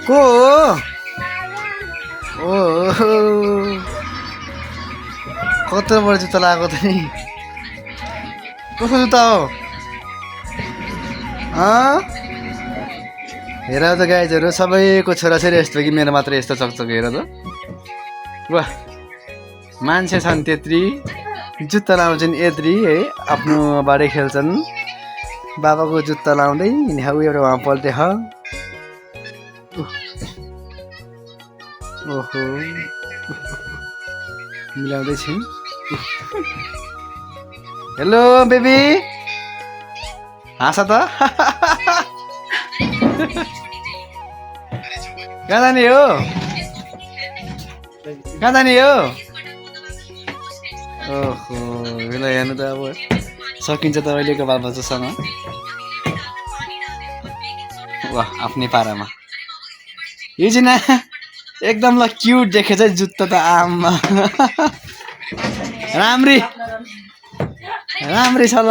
को हो? ओहो कत्रो बडा जुत्ता लगाएको त नि कसको जुत्ता हो हेर त गाइजहरू सबैको छोराछोरी यस्तो कि मेरो मात्र यस्तो चकचक हेर त वाह मान्छे छन् त्यत्री जुत्ता लाउँछन् यत्री है आफ्नो बारे खेल्छन् बाबाको जुत्ता लाउँदै ऊ एउटा वहाँ पल्टे ओहो मिलाउँदै छिन् हेलो बेबी हाँस त कहाँ जाने हो ओहो यसलाई हेर्नु त अब सकिन्छ त अहिलेको बालबच्चासँग वाह आफ्नै पारामा यो चाहिँ एकदम ल क्युट देखेछ जुत्ता त आमा राम्री छ ल